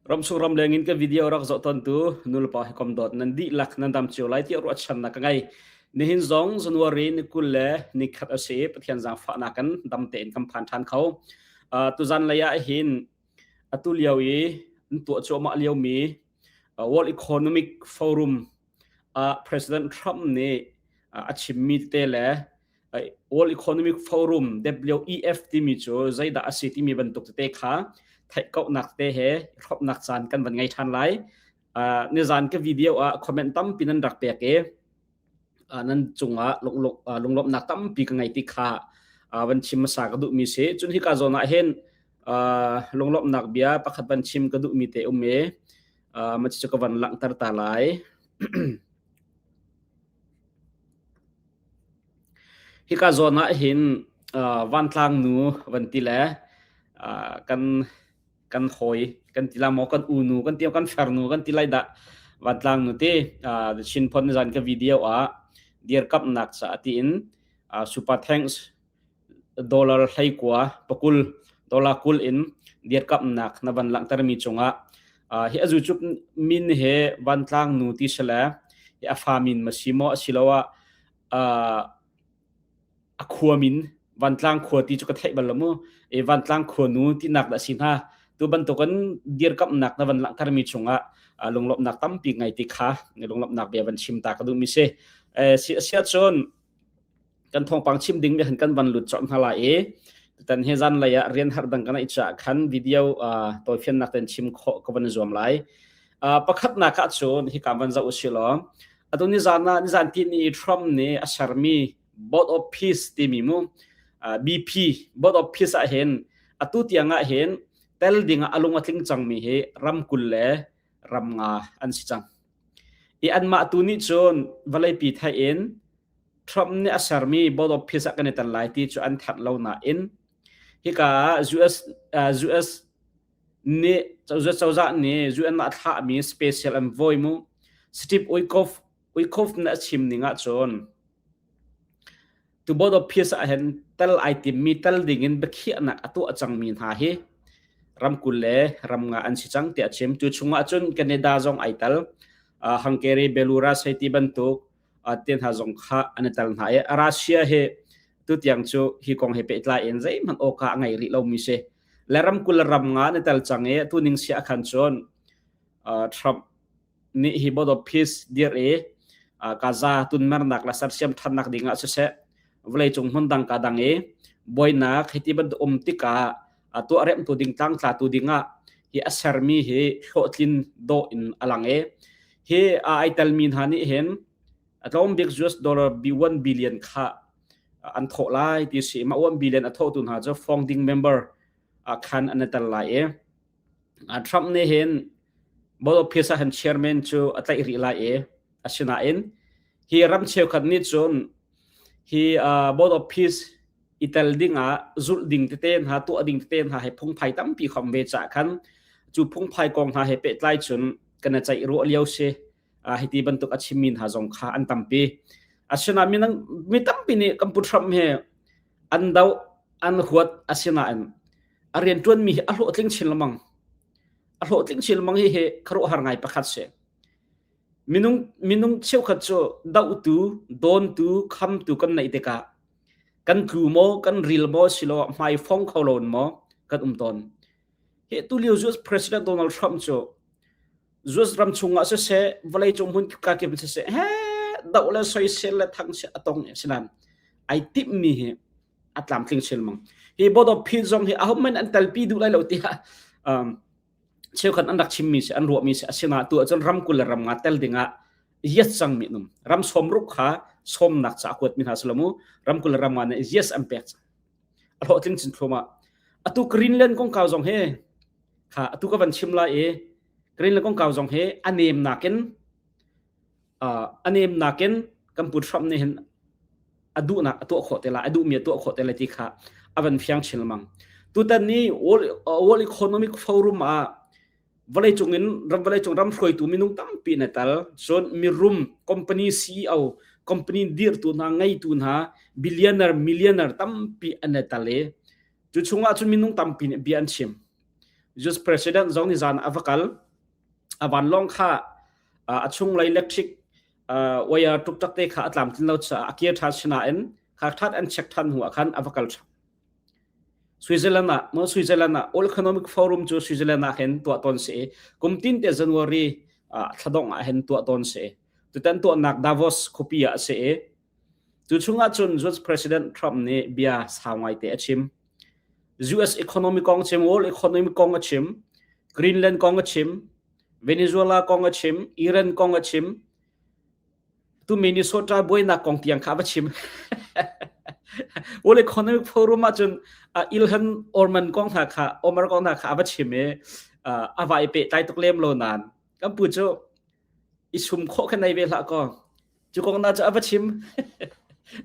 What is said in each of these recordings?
Ramsung ramleng in ka video rak zoh tontu nulepa hi kom dawt nan dihlak nan dam cio lai tiah ruahchannak ka ngei. Nihin zong January ni 20 le ni khat a si i Pathian zaangfahnak kan dam tein kan phan ṭhan kho. Uh, tuzan lei ah hin atu lio i an tuah cuahmah liomi uh, World Economic Forum ah President Trump nih uh, a chimmi tete le World Economic Forum WEF timi cu zeidah a si timi bantuk tete kha theihkauhnak te he hrawmnak caan kan van ngei ṭhan lai. Uh, nizan ka video ah comment tampi nan rak pek i uh, nan cungah lunglawmhnak tampi ka ngei ti kha uh, van chim hmasa ka duhmi si. Cun hika zawn ah hin uh, lunglawmhnak bia pakhat van chim ka duhmi te um i uh, ma cu ka van langhter ta lai. Hika zawn ah hin vantlang nu van ti le kan kan hawi kan ti la maw kan unu kan ti kan farnu kan ti lai dah vantlang nu ti The Chin Phone zan ka video ah dirkamnak ca tiin super thanks dollar 19 pakul dollar 20 in dirkamnak na van langhtermi cungah hi azu cup min he vantlang nu ti sile hi a fa min ma si maw asiloah a khua min vantlang khua ti cu ka theih bal lo mu e vantlang khua nu tinak dah si hna tu bantukin dirkamnak na van langhtermi cungah lunglawmhnak tampi ngai ti kha lunglawmhnak bia van chim ta ka duhmi si si asiah cun kan thawngpang chim ding mi han kan van lut cawk hna lai i tan he zan lei ah rian har dang kan i cha khan video tawifiannak ten chim khawh ka van zuam lai pakhatnak ah cun hi ka van zoh usih law atu ni zan ah ni zan ti ni Trump nih a sermi Board of Peace timi mu BP Board of Peace ah hin atu tiang ah hin tel ding ah alung a tling cangmi hi ram 20 le ram nga an si cang i anmah tu nih cun vawleipi theih in Trump nih a sermi Board of Peace ah kan i tel lai ti cu an thanh lo nain hika ah US US nih US cozah nih UN ah a thlahmi special envoy mu Steve Witkoff Witkoff nih a chim ning ahcun Tu Board of Peace ah hin tel ai timmi tel dingin biakhiahnak a tuah cangmi hna hi ramkul le ram nga an si cang tiah a chim. Tu chungah cun Canada zong ai tel. Uh, Hungary, Belarus hei ti bantuk uh, te hna zong kha an i tel hna i Russia hi tutiang cu hi kong he pehtlai in zeihmanh awka a ngei rih lomi si. Le ramkul le ram nga an i tel cang i tu ning si ah khan cun uh, Trump nih hi Board of Peace dir i Gaza tunmernak le sersiam ṭhannak ding ah siseh vawleicung hmun dang ka dang i buainak hiti bantuk um tikah tuah remtu ding tlangtlatu ding ah hi a sermi hi hlawhtlin dawh in a lang i hi ai telmi hna nih hin a tlawm bik US dollar 1 billion kha an thawh lai ti si ma 1 billion a thawhtu hna cu founding member khan an i tel lai i Trump nih hin Board of Peace ah hin chairman cu a tlaih rih lai i asinain hi ram cheukhat nih cun hi Board of Peace i tel ding ah zulh ding tete hna tuah ding tete hna he phungphai tampi khom ve cah khan cu phungphai kong hna he pehtlai cun kan i ceih ruah lio si hiti bantuk a chimmi hna zong kha an tampi asinain mi tampi nih kan pu Trump he an doh an huat asinain a rianṭuanmi hi a hlawhtling chin lengmang. A hlawhtling chin lengmang hi hi khuaruahhar ngai pakhat si. Minung minung cheukhat cu dohtu, dawntu, khamtu kan neih tikah kan tlu maw, kan ril maw siloah hmai fong kho lo in maw kan um tawn. Hi tulio US President Donald Trump cu US ram chungah siseh, vawleicung hmun kakip in siseh, he doh le soisel le thangchiat a tong sinan ai timhmi hi a tlamtling silmang hi board of peace zong hi ahohmanh an telpi duh lai lo tiah um, cheukhat an rak chimmi si an ruahmi si asina tu ahcun ram 20 le ram nga tel dingah yes cang mi num ram 60 kha sawmnak ca kuat mi hna selamu ram 20 le ram nga nih yes an pek cang a hlawhtling chin thluma atu Greenland kong kau zong he kha atu ka van chim lai i Greenland kong kau zong he a nem nakin a nem nakin kan pu Trump nih hin a duhnak a tuah khawh te lai a duhmi a tuah khawh te lai ti kha a van fiang chin lengmang tutan ni World, World Economic Forum ah vawleicung in ram vawleicung ram hruaitu minung tampi na tal cun mirum company CEO company dirtu hna ngeitu hna billionaire millionaire tampi an i tal i cu chungah cun minung tampi nih bia an chim. US President zong nih zan a va kal. A vanlawng kha a chunglei electric wire tuk te kha a tlamtlin lo caah a kir ṭhan sinain kha ṭhat an check ṭhan hnu ah khan a va kal ṭhan. Switzerland ah mo Switzerland ah World Economic Forum cu Switzerland ah hin tuah tawn si i kum tin te January thladongh ah hin tuah tawn si. Tutan tuahnak Davos khuapi ah a si i cu chungah cun US President Trump nih bia sau ngaite a chim. US economy kong chim, world economy kong a chim, Greenland kong a chim, Venezuela kong a chim, Iran kong a chim, tu Minnesota buainak kong tiang kha a va chim. World Economic Forum ahcun uh, Ilhan Orman kong hna kha Omar kong hna kha a va chim i uh, a va i pehtlai tuk lem lo nain kan pu cu i sum khawh kha nei ve hlah kaw cu kong na cu a va chim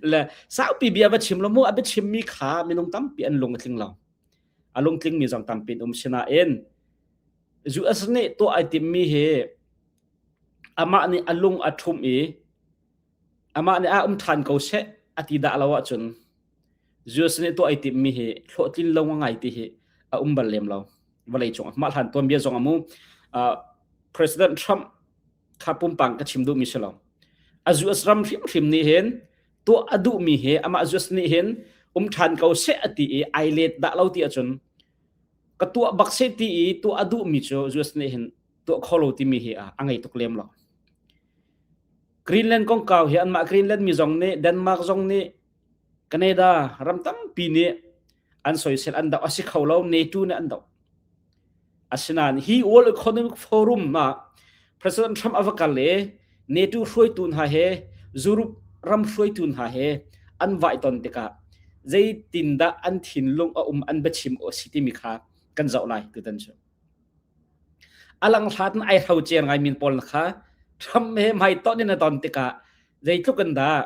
le saupi bia va chim lo mu a bia chimmi kha minung tampi an lung a tling lo a lungtling mi zong tampi an um sinain US nih tuah ai timmi hi amah nih a lung a ṭhumh i amah nih a um ṭhan ko seh a ti dah lo ahcun US nih tuah ai timmi hi hlawhtlin lo ngai ti hi a um bal lem lo vawlei cung mah hlan tuanbia zong amu President Trump kha pumpang ka chim duhmi si lo a US ram hrimhrim nih hin tuah a duhmi hi amah US nih hin um ṭhan ko seh a ti i ai let dah lo ti ahcun ka tuah bak seh ti i tuah a duhmi cu US nih hin tuah kho lo timi hi a ngei tuk lem lo. Greenland kongkau hi anmah Greenland mi zong nih Denmark zong nih Canada ram tampi nih an soisel an doh a si kho lo NATO nih an doh. Asinain hi World Economic Forum ah President Trump a va kal i NATO hruaitu hna he Europe ram hruaitu hna he an vai ton tikah zeitindah an thinlung a um an biachim a si timi kha kan zoh lai tutan cu. A langhlat in ai hrocer ngai min pawl kha Trump he hmaitonh in a ton tikah zeitluk in dah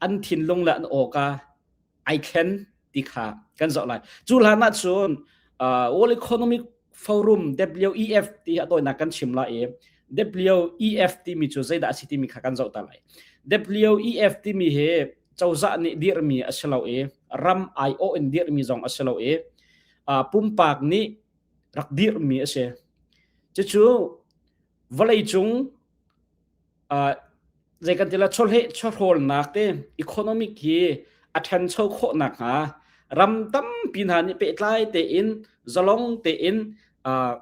an thinlung le an awka ai thlen ti kha kan zoh lai. Cu hlan ah cun uh, World Economic Forum WEF ti a tawinak kan chim lai i WEF timi cu zeidah a si timi kha kan zoh ta lai. WEF timi hi cozah nih dirhmi a si lo i ram aiawh in dirhmi zong a si lo i uh, pumpak nih rak dirhmi a si. Cucu vawleicung uh, zei kan ti la chawleh chawhrawlnak te economic hi a ṭhancho khawh nakhnga ram tampi hna nih pehtlai tein zalong tein uh,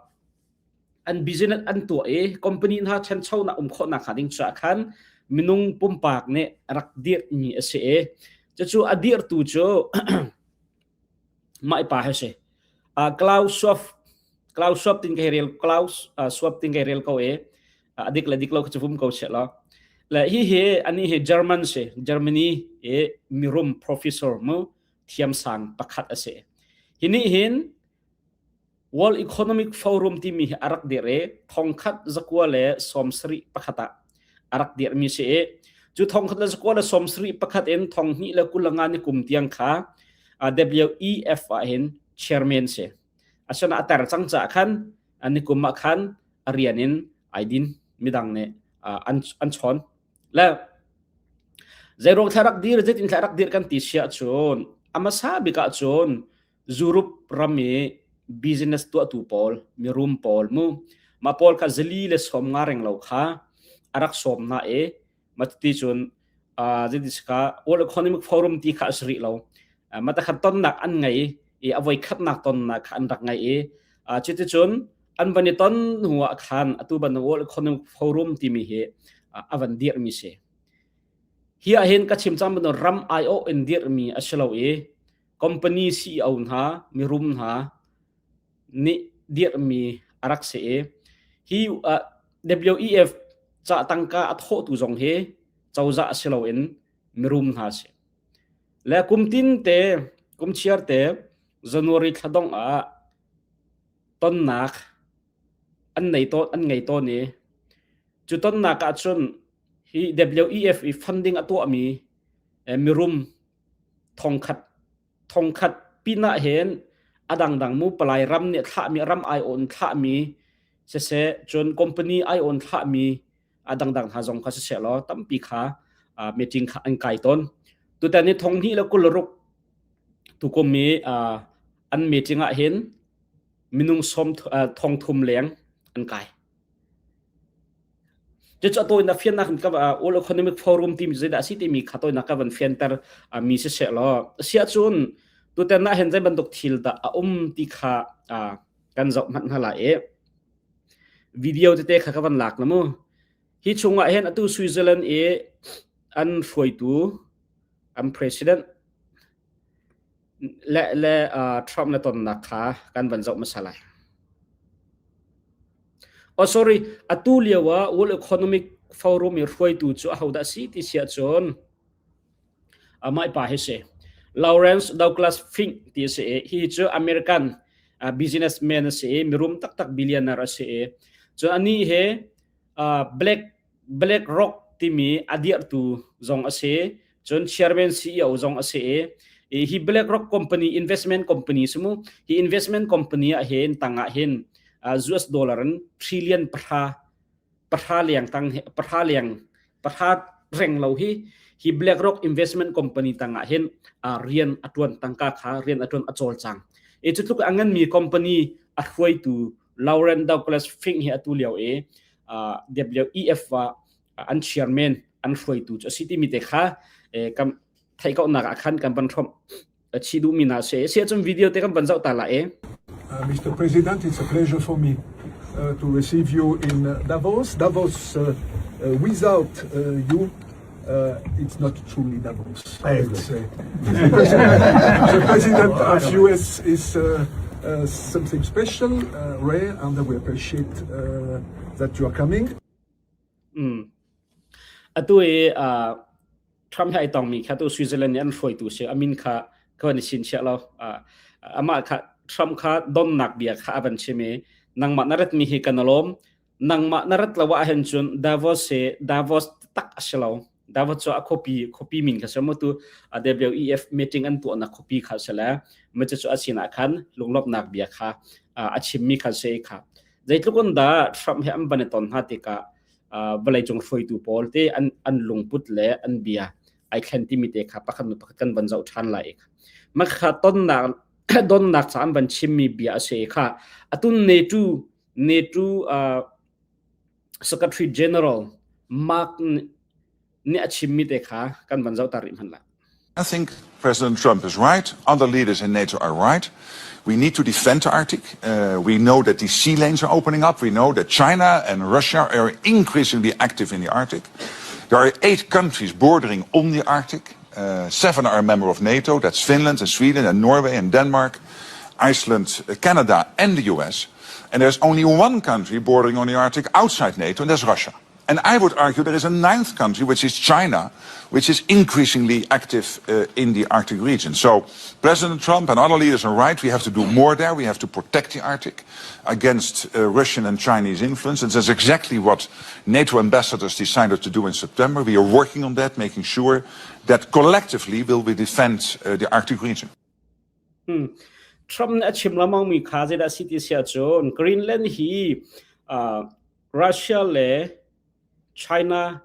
an business an tuah i company hna ṭhanchonak um khawh nakhnga ding caah khan minung pumpak nih rak dirhmi a si i cucu a dirhtu cu mah pa hi si. Uh, Klaus Schwab Klaus Schwab tin kai rel Klaus uh, Schwab tin kai rel ko e uh, adik le dik lo chu vum ko che lo le hi hi ani hi German si Germany e mirum professor mu thiam sang pakhat ase hi ni hin World Economic Forum timi hi a rak dir i thongkhat zakua le 71 ah a rak dirmi si i cu thongkhat le zakua le 71 in thonghnih le kulanga ni kum tiang kha WEF ah hin chairman si. Asana a ter cang caah khan ni kum ah khan a rian in ai din midang nih an an chawn. Le zeiruang thla rak dir zeitin thla rak dir kan ti sia cun a hmasa bik ah cun Europe ram i business tuahtu pawl, mirum pawl mu, mah pawl kha zali le 50 reng lo kha a rak sawm hna i mah ti cun uh, zeitisika World Economic Forum ti kha a si rih lo. Uh, mah takhat tonnak an ngei i a voi khatnak tonnak kha an rak ngei i uh, cuticun an van i ton hnu ah khan atu bantuk World Economic Forum timi hi uh, a van dirhmi si. Hi ah hin ka chim cang bantuk ram aiawh in dirhmi a si lo i company CEO hna, mirum hna nih dirhmi a rak si i hi uh, WEF ca tangka a thawhtu zong hi cozah si loin mirum hna si. Le kum tin te, kum chiar te January thla dongh ah tonnak an nei tawn an ngei tawn i cu tonnak ah cun hi WEF i funding a tuahmi mirum thongkhat thongkhat pinah hin a dangdang mu palai ram nih thlahmi ram aiawh in thlahmi siseh cun company aiawh in thlahmi a dangdang hna zong kha siseh law tampi kha meeting kha an kai tawn tutan ni 2026 tukum i an meeting ah hin. minung sawm thong thum leng an kai. Cucu a tawinak fiannak in ka World Economic Forum timi zeidah a si timi kha tawinak ka van fianter mi si seh law asiahcun tutan ah hin zei bantuk thil dah a um ti kha kan zoh hmanh hna lai i video tete kha ka van lak na mu. Hi chungah hin atu Switzerland i an hruaitu an president le le Trump na tonnak kha kan van zoh hmasa lai. Oh sorry, atu lio ah World Economic Forum i hruaitu cu ahodah si ti si ahcun amah pa hi si. Lawrence Douglas Fink ti a si i hi cu American businessman a si i mirum taktak billionaire a si i cun anih hi Black Black Rock timi a dirhtu zong a si. Cun chairman CEO zong a si i hi Black Rock company investment company si mu hi investment company ah hin tangah hin US dollar in trillion pahra pahra leng tang pahra leng pahra reng lo hi hi Black Rock investment company tangah hin rian a tuan tangka kha rian a tuan a cawlcang e cu tluk a nganmi company a hruaitu Lauren Douglas Fink hi atu lio i WEF ah an chairman an hruaitu cu a si timi te kha kan theih ko nak ah khan kan van hrawmh chi duhmi hna si si ahcun video te kan van zoh ta la e Mr. President, it's a pleasure for me to receive you in Davos. Davos, without you, it's not truly Davos. I would say. The president, the president of US is something special, rare, and we appreciate that you are coming. Mm. Atu i uh, Trump he ai tongmi kha tu Switzerland nih an hruaitu si amin kha ka van i chinchiah lo. Uh, amah kha Trump kha donnak bia kha a van chim i nangmah na ratmi hi kan lawm nangmah na rat lo ah hin cun Davos he Davos tak a si lo. Davos cu a khuapi khuapi min kha si mu tu WEF meeting an tuahnak khuapi kha si le ma cu a sinah khan lunglawmhnak bia kha a chimmi kha si kha zeitluk in dah Trump he an van i ton hna tikah vawleicung hruaitu pawl te an an lungput le an bia ai thlen timi te kha pakhat nu pakhat kan van zoh ṭhan lai ma kha tonnak donnak ca an van chimmi bia a si kha atun NATO NATO Secretary General Mark nih a chimmi te kha kan van zoh ta rih hmanh lai I think President Trump is right. Other leaders in NATO are right. We need to defend the Arctic. Uh, we know that the sea lanes are opening up. We know that China and Russia are increasingly active in the Arctic. There are eight countries bordering on the Arctic. Uh, seven are a member of NATO. That's Finland and Sweden and Norway and Denmark, Iceland, uh, Canada, and the US. And there's only one country bordering on the Arctic outside NATO, and that's Russia. And I would argue there is a ninth country, which is China, which is increasingly active uh, in the Arctic region. So President Trump and other leaders are right. We have to do more there. We have to protect the Arctic against uh, Russian and Chinese influence. And that's exactly what NATO ambassadors decided to do in September. We are working on that, making sure that collectively will we defend uh, the Arctic region. Hmm. Trump nih a chim lengmangmi kha zeidah a si ti si ahcun Greenland hi uh, Russia le China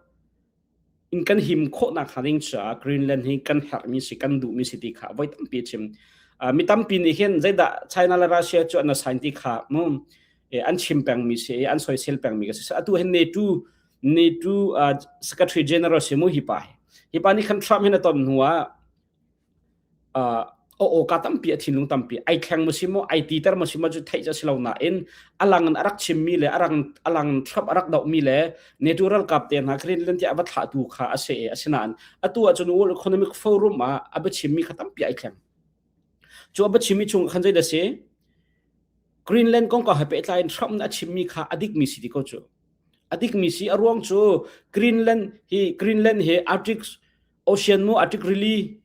in kan him khawhnak hnga ding caah Greenland hi kan herhmi si kan duhmi si ti kha voi tampi a chim. Uh, mi tampi nih hin zeidah China le Russia cu an assign ti kha mu an chim pengmi si an soisel pengmi ka si. Atu hin NATO NATO uh, Secretary General si mu hi pa hi. Hi pa nih khan Trump hin a ton hnu ah a awka tampi a thinlung tampi ai thleng maw si maw ai titer maw si maw cu theih cu a si lo nain a lang in a rak chimmi le a rang a lang Trump a rak dohmi le NATO ralkap te hna Greenland tiah a va thlahtu kha a si i asinain atu ahcun World Economic Forum ah a biachimmi kha tampi ai thleng cu a biachimmi chung khan zei da si Greenland kongkau he pehtlai in Trump nih a chimmi kha a dikmi si ti ko cu a dikmi si a ruang cu Greenland hi Greenland hi Arctic Ocean mu Arctic rili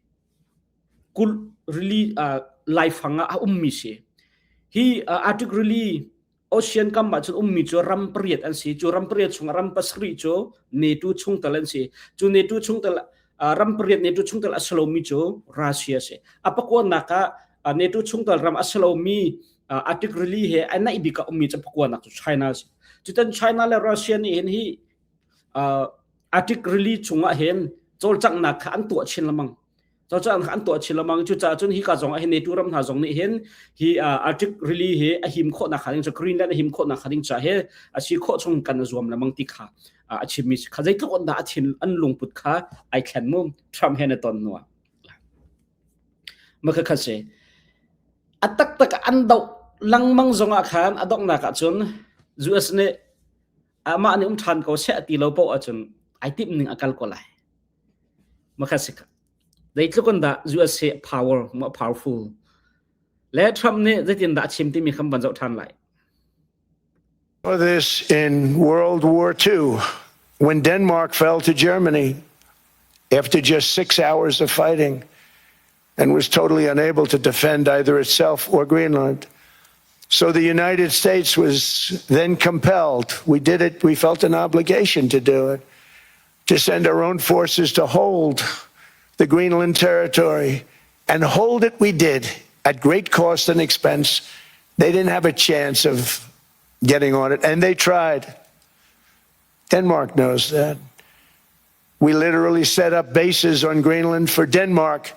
kul rili uh, laifang ah a ummi si. Hi uh, Arctic rili Ocean kam ah cun ummi cu ram pariat an si. Cu ram pariat chung ram pasarih cu NATO chungtel an si. Cu NATO chungtel uh, ram pariat NATO chungtel a si lomi cu Russia si. A pakuanak ah uh, NATO chungtel ram a si lomi uh, Arctic rili he a naih bik a ummi cu pakuanak cu China si. Cutan China le Russia nih hin hi uh, Arctic rili chungah hin cawlcanghnak kha an tuah chin lengmang. Cucaah an tuah chin lengmang. Cucaah cun hika zong ah hin NATO ram hna zong nih hin hi Arctic rili hi a him khawhnak hnga ding cu Greenland a him khawhnak hnga ding caah hi a si khawh chung kan zuam lengmang ti kha a chimmi kha zeitluk in dah a thin an lungput kha ai thlen mu Trump he na ton hnu ah. Maka kha si. A taktak an doh lengmang zong ah khan a donghnak ah cun US nih amah nih um ṭhan ko seh ti lo paoh ahcun ai timh ning a kal ko lai. Makha si Zeitluk in dah USA power more powerful le Trump nih zeitin dah a chim timi khan van zoh ṭhan lai. This in World War II when Denmark fell to Germany after just six hours of fighting and was totally unable to defend either itself or Greenland. So the United States was then compelled, we did it, we felt an obligation to do it, to send our own forces to hold the Greenland territory. And hold it we did at great cost and expense. They didn't have a chance of getting on it, and they tried. Denmark knows that. We literally set up bases on Greenland for Denmark.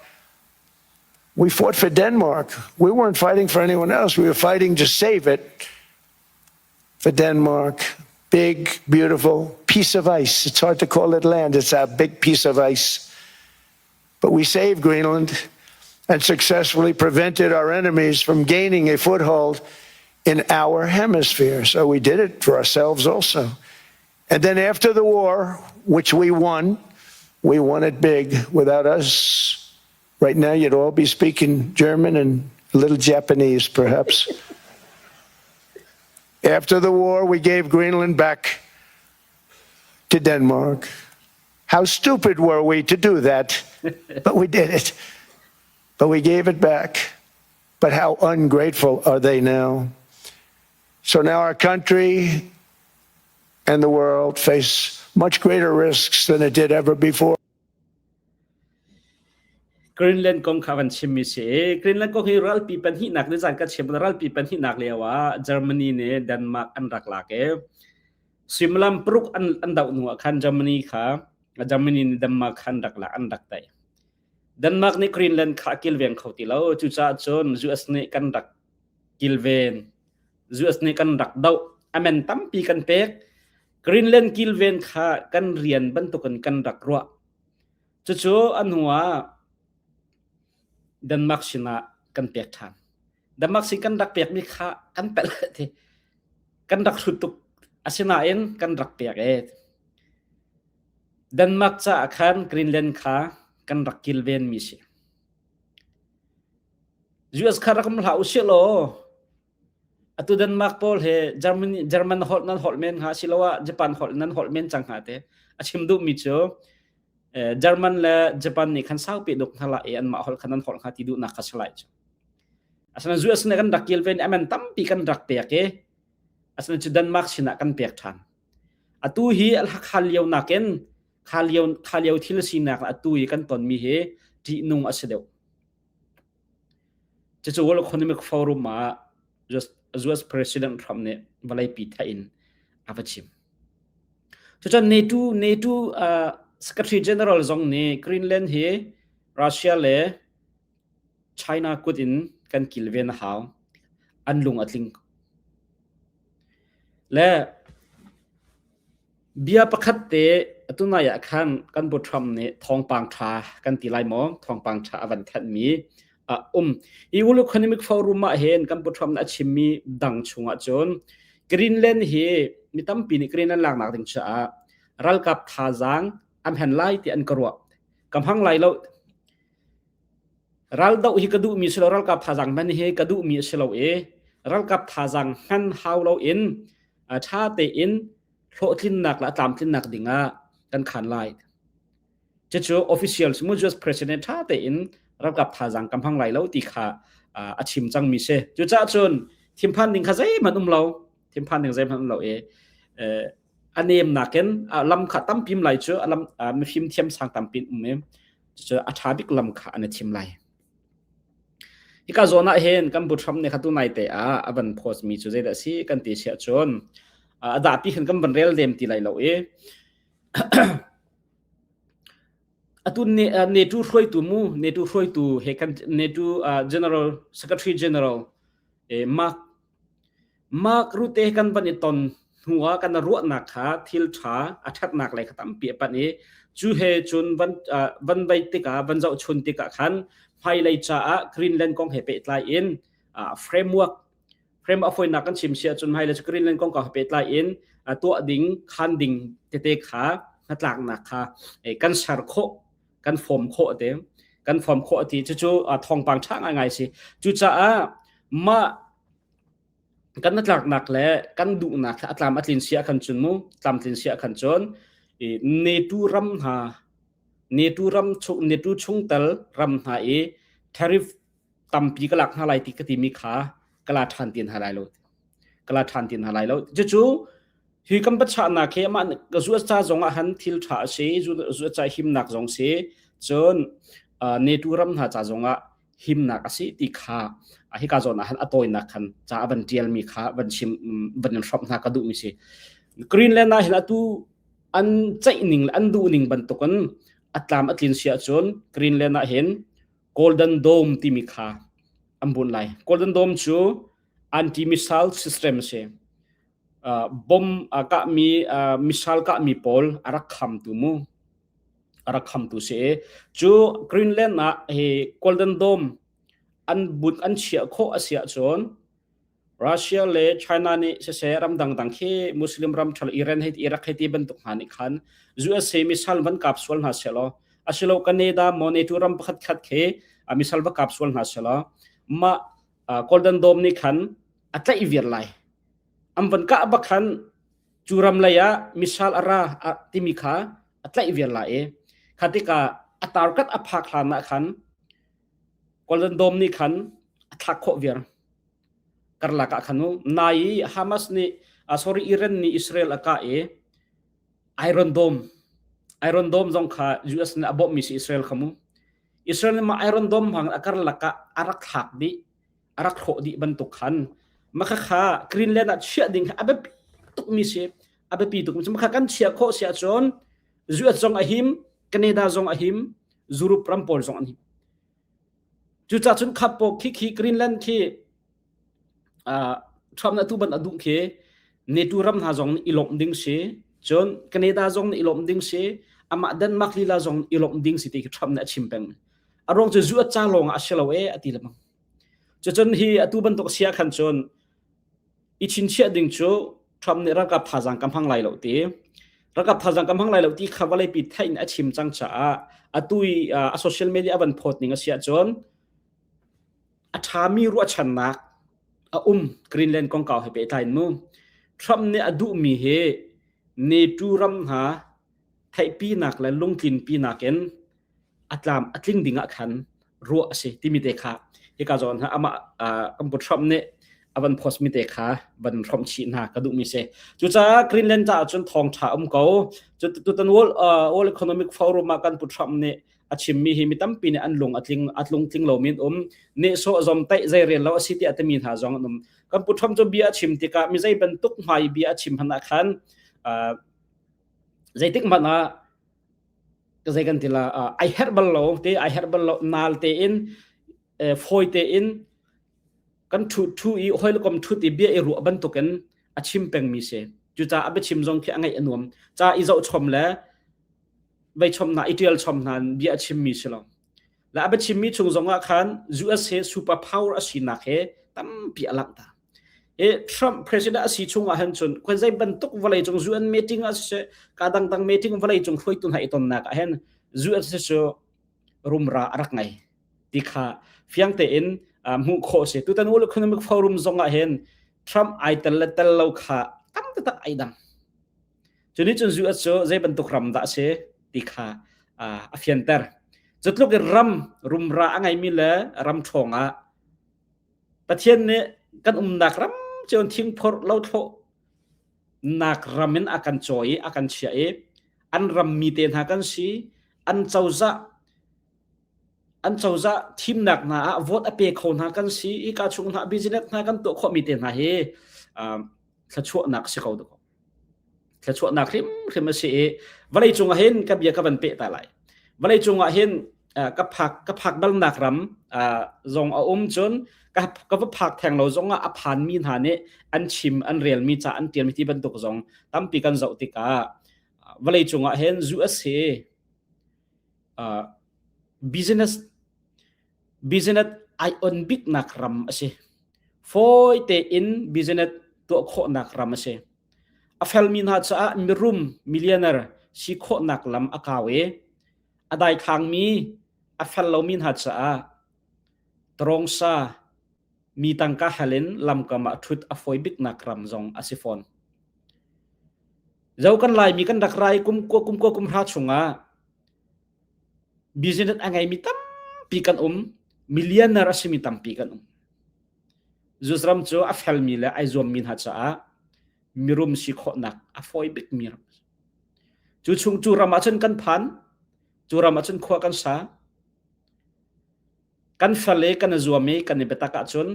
We fought for Denmark. We weren't fighting for anyone else. We were fighting to save it for Denmark. Big, beautiful piece of ice. It's hard to call it land. It's a big piece of ice. But we saved Greenland and successfully prevented our enemies from gaining a foothold in our hemisphere. So we did it for ourselves also. And then after the war, which we won, we won it big. Without us, right now, you'd all be speaking German and a little Japanese, perhaps. After the war, we gave Greenland back to Denmark. How stupid were we to do that? but we did it. But we gave it back. But how ungrateful are they now? So now our country and the world face much greater risks than it did ever before. Greenland kong kha van chimmi si. Greenland kong hi ralpi pahnihnak ni zan ka chim ralpi pahnihnak lio ah Germany nih Denmark an rak lak i suimilam paruk an an doh hnu ah khan Germany kha Germany nih Denmark kha an rak lak an rak tei. Denmark nih Greenland kha a kilveng kho ti lo. Cucaah cun US nih kan rak kilven. US nih kan rak doh. Amen tampi kan pek. Greenland kilven kha kan rian bantukin kan rak ruah. Cucu a hnu ah Denmark sinah kan pek ṭhan. Denmark sin kan rak pekmi kha kan pelh ti. Kan rak hrut tuk. Asinain kan rak pek ee. Denmark caah khan Greenland kha kan rak kilvenmi si. US kha rak um hlah usih law Atu Denmark pawl he Germany German holh nan holh men hnga asiloah Japan holh nan holh men cang hnga te. A chim duhmi cu eh, German le Japan nih khan saupi duk hna la i anmah holh khan nan holh hnga ti duhnak kha si lai cu. Asinain US nih kan rak kilven aman tampi kan rak pek i asinain cu Denmark sinah kan pek ṭhan. Atu hi kha lio nakin kha lio kha lio thil sinak atu i kan tonmi hi ṭihnung a si deuh. Cucu World Economic Forum ah US President Trump nih vawleipi theih in a va chim. Cucun NATO, NATO uh, Secretary General zong nih Greenland hi Russia le China kut in kan kilven a hau. An lung a tling. Le Bia pakhat te atunai ah khan kan Bu Trump nih thawngpang ṭha kan ti lai maw? Thawngpang ṭha a van thanhmi a um. Hi World Economic Forum ah hin kan Bu Trump nih a chimmi dang chungah cun Greenland hi mi tampi nih Greenland laknak ding caah ralkap thazaang an hen lai ti an ka ruah. Ka hmang lai lo. Raldoh hi ka duhmi si lo, ralkap thazaang hman hi ka duhmi a si lo i ralkap thazaang hman hau loin ṭha tein hlawhtlinnak le a tlamtlinnak dingah kan khan lai. Cucu official mu US president ṭha tein ralkap thazaang ka hmang lai lo ti kha a chim cangmi si. Cucaah cun thinphan ding kha zeihmanh um lo. Thinphan ding zeihmanh um lo i a nem nakin lam kha tampim lai cu a lam mifim thiam sang tampi um i cucu a ṭha bik lam kha an i thim lai. Hika zawn ah hin kan Bu Trump nih kha tunai te ah a van post mi cu zeidah si kan ti siah cun a dahpi khan kan van rel lem ti lai lo i. Atu NATO hruaitu mu NATO hruaitu he kan NATO General Secretary General Mark Mark Rutte kan van i ton hnu ah kan ruahnak kha thil ṭha a ṭhatnak lei kha tampi a panh i cu he cun van van vei tikah van zohchun tikah khan hmailei caah Greenland kong he pehtlai in framework frame a fawinak kan chim si ahcun hmailei cu Greenland kong he pehtlai in tuah ding khan ding tete kha hnatlaknak kha kan ser khawh kan form khawh te kan form khawh ti cucu thawngpang ṭha ngaingai si cucaah mah kan hnatlaknak le kan duhnak a tlam a tlin si ahkhan cun mu tlamtlin si ahkhan cun NATO ram hna NATO ram chung NATO chungtel ram hna i tariff tampi ka lak hna lai ti ka timi kha ka la ṭhan ti hna lai lo ka la ṭhan ti hna lai lo cucu hi kan pachahnak hi amah US ca zong ah han thil ṭha a si US ca himnak zong si cun NATO ram hna ca zong ah himnak a si ti kha hika zawn ah han a tawinak khan ca a van ṭialmi kha van chim van in hrawmh hna ka duhmi si Greenland ah hin atu an ceih ning le an duh ning bantukin a tlam a tlin si ahcun Greenland ah hin Golden Dome timi kha an bunh lai Golden Dome cu anti-missile system a si bom a kahmi missile kahmi pawl a rak khamtu mu a rak khamtu si i cu Greenland ah hi Golden Dome an but an chiah khawh a si ahcun Russia le China nih siseh ram dangdang khi Muslim ram ṭhalo Iran hei Iraq hei ti bantuk hna nih khan USA missile van kap sual hna selaw asilo Canada maw NATO ram pakhat khat khi missile va kap sual hna selaw mah Golden Dome nih khan a tlaih viar lai an van kah bak khan cu ram lei ah missile a ra timi kha a tlaih viar lai i kha tikah a tarkat a phak hlan ah khan Golden Dome nih khan a thlak khawh viar karlak ah khan nai i Hamas nih sorry Iran nih Israel a kah i Iron Dome Iron Dome zong kha US nih a bawmhmi si Israel kha mu Israel nih mah Iron Dome hmang a karlak ah a rak thlak dih a rak hrawh dih bantuk khan makha kha Greenland ah chiah ding a biapi tukmi si a biapi tukmi si makha kan chiah khawh si ahcun US zong a him Canada zong a him Europe ram pawl zong an him cucaah cun khap po khi khi Greenland khi Trump na tu ban a duh khi NATO ram hna zong i lawmh ding si cun Canada zong nih i lawmh ding si amah Denmark lila zong i lawmh ding si ti khi Trump nih a chim peng a ruang cu zu a ca lawng ah a si lo e a ti lemang cucun hi atu bantuk sia khan cun i chinchiah ding cu Trump nih ralkap thazaang ka hmang lai lo ti ralkap thazaang ka hmang lai lo ti kha vawleipi theih in a chim cang caah atu i a social media a van phawt ning a si ahcun a ṭhami ruahchannak a um Greenland kongkau he pehtlai in mu Trump nih a duhmi hi NATO ram hna theihpinak le lungtlinpinak in a tlam a tling ding ah khan ruah a si timi te kha hika zawn ha amah kan pu Trump nih a van post mi te kha van hrawmh chih hna ka duhmi si cucaah Greenland caah cun thawng ṭha um ko tutan World, World Economic Forum ah kan pu Trump nih a chimmi hi mi tampi nih an lung a tling a tlung tling lo min um nehsawh zom taih zei rel lo a si tiah timi hna zong an um kan pu Trump cu bia a chim tikah mi zei bantuk hmai bia a chim hmanh ah khan zeitik hmanh ah zei kan ti la ai herh bal lo te ai herh bal lo nal tein fawi tein kan thu thu i hoilkom thut i bia i ruah bantukin a chim pengmi si cucaah a biachim zong khi a ngaih a nuam ca i zoh chom le vei chom hna i tial chom hna bia a chimmi si lo le a biachimmi chung zong ah khan US he super power a sinak he tampi a langhter I Trump president a si chung ah hin cun khuan zei bantuk vawlei cung UN meeting ah siseh ka dangdang meeting vawlei cung hruaitu hna i tonnak ah hin US cu rumra a rak ngei ti kha fiang tein hmuh khawh si tutan World Economic Forum zong ah hin Trump ai tel le tel lo kha tam taktak ai dang cu nih cun US cu zei bantuk ram dah a si ti kha a fianter cu tluk in ram rumra a ngeimi le ram ṭhawng ah Pathian nih kan umnak ram cio thingphorh lothlawh nak ram in a kan cawi i a kan chiah i an rammi te hna kan si an cozah an cozah thimnak hna ah vote a pe kho hna kan si i ka chung hna business hna kan tuah khawhmi te hna hi thluachuahnak si ko dawh thluachuahnak hrimhrim a si i vawlei cung ah hin ka bia ka van peh ta lai. Vawlei cungah hin ka phak ka phak balnak ram zong a um cun ka ka va phak theng lo zong ah a phanmi hna nih an chim an relmi ca an tialmi ti bantuk zong tampi kan zoh tikah vawlei cungah hin US hi business business ai on biknak ram a si. Fawi tein business tuah khawhnak ram a si. A felmi hna caah mirum millionaire si khawhnak lam a kau i a daithlangmi a fel lomi hna caah tawngsa mi tangka hal in lamkam ah ṭhut a fawi biknak ram zong a si fawn. Zo kan Laimi kan rak rai kum kua kum kua kum hra chungah business a ngeimi tampi kan um, millionaire a simi tampi kan um. Zusram cu a felmi le ai zuammi hna caah mirum si khawhnak a fawi bikmi ram. Cu chung cu ram ahcun kan phan, cu ram ahcun khua kan sa. Kan fel i kan i zuam i kan i biatak ahcun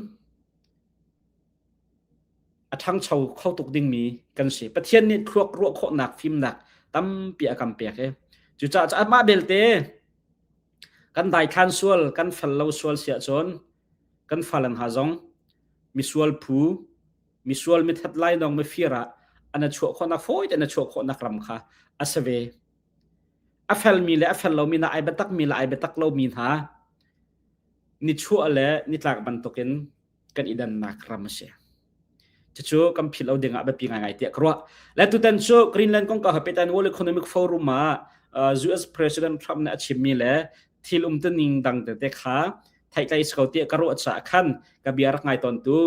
a ṭhangcho kho tuk dingmi kan si. Pathian nih thluak ruah khawhnak fimnak tampi a kan pek i cucaah amah belte kan daithlan sual, kan fel lo sual si ahcun kan fale hna zong misual phu, misual mithat lainawng mifir ah an chuah khawhnak fawi tein a chuah khawhnak ram kha a si ve. A felmi le a fel lomi hna ai biatakmi le ai biatak lomi hna nichuah le nitlak bantukin kan i dannak ram a si. Cucu kan philh lo ding ah biapi ngaingai tiah ka ruah. Le tutan cu Greenland kongkau he pehtlai World Economic Forum ah US President Trump nih a chimmi le thil umtuning dang tete kha theihtlai si ko tiah ka ruah caah khan ka bia rak ngai tawntu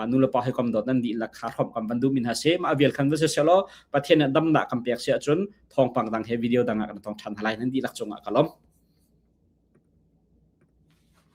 nulepa hawikom dawt nan dihlak kha hrawm kam van duh min ha si mah vial khan va si selaw Pathian nih damnak kan pek si ahcun thawngpang dang he video dang ah kan tong ṭhan halai nan dihlak cungah ka lawm.